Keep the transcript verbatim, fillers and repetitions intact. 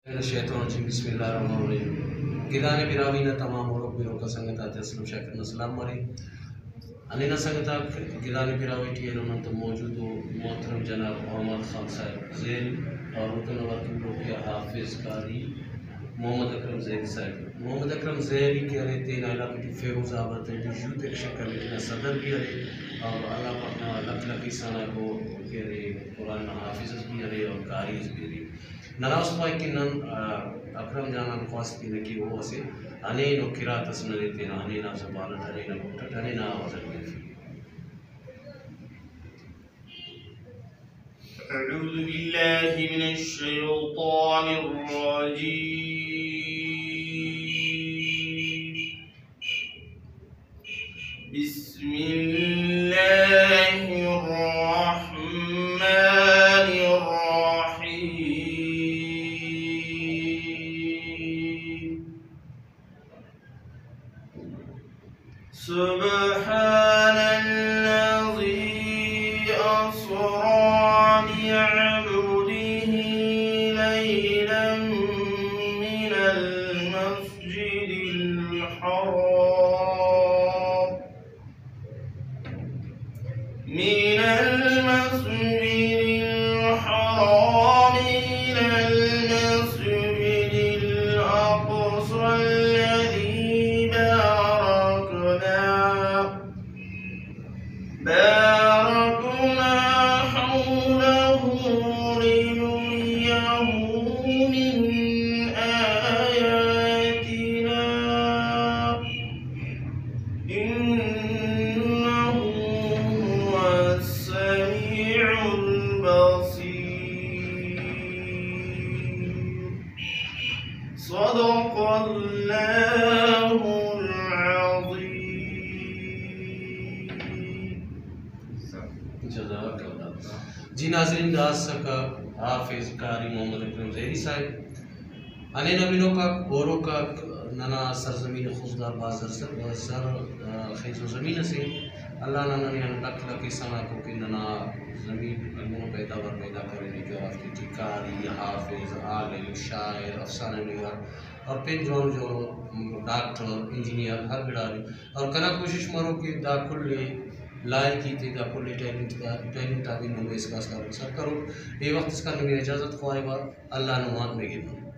من الشیطان الرجیم، بسم اللہ الرحمن الرحیم۔ گدان براہوئی نا تمام ہروک بروکا سنگت آتے اسلم شاکر نا سلام مرے۔ ہنینا سنگت آک، گدان براہوئی ٹی اینو نن تو موجود ءُ محترم جناب احمد خان صاحب زہری اور اوتون اوار تولوک ءِ حافظ قاری محمد اکرم زہری صاحب۔ محمد اکرم زہری کہ ارے تینا علاقہ ٹی فیروز آباد ٹی یوتھ ایکشن کمیٹی نا صدر بھی ارے اور اللہ پاک نا لکھ لکھ احسان آکو کہ ارے قرآن نا حافظ اس بھی ارے اور قاری اس بھی ارے۔ ننا است پائک کہ نن، آ، اکرم جان آن خواست کینہ کہ او اسہ ہنین و قرات اس ننے تینا ہنینا زبان اٹ، ہنینا گٹ اٹ، ہنینا آواز اٹ بنفی۔ أعوذ بالله من الشيطان الرجيم. بسم الله الرحمن الرحيم. سبحان الذي أسرى بعبده ليلا من المسجد الحرام، من المسجد الحرام إلى المسجد الأقصى الذي باركنا، باركنا حوله لنريه من آياتنا، إنه هو السميع البصير. صدق الله العظيم. جزاک اللہ۔ جی ناظرین، دا اسکہ حافظ قاری محمد اکرم زہری صاحب۔ ہنینا بنوکاک، اوروکاک، ننا سرزمین خضدار بھاز زر-، زر-، آ، خیز و زمین اسے۔ اللہ نا ننے آن لکھ لکھ احسان آکو کہ ننا زمین ہندنو پیداوار پیدا کرینے کہ اوفتے ٹی قاری، حافظ، عالم، شاعر، افسانہ نگار اور پین جوانو جوانو ڈاکٹر، انجینئر ہر گڑا ارے۔ اور کنا کوشش مرو کہ دا کل لائقی تے، دا کل ٹیلنٹ، ٹیلنٹ آتے نمے اسکا اسکان سر کرو۔ اے وخت اسکان نمے اجازت خواہوہ، اللہ نمان نگہبان۔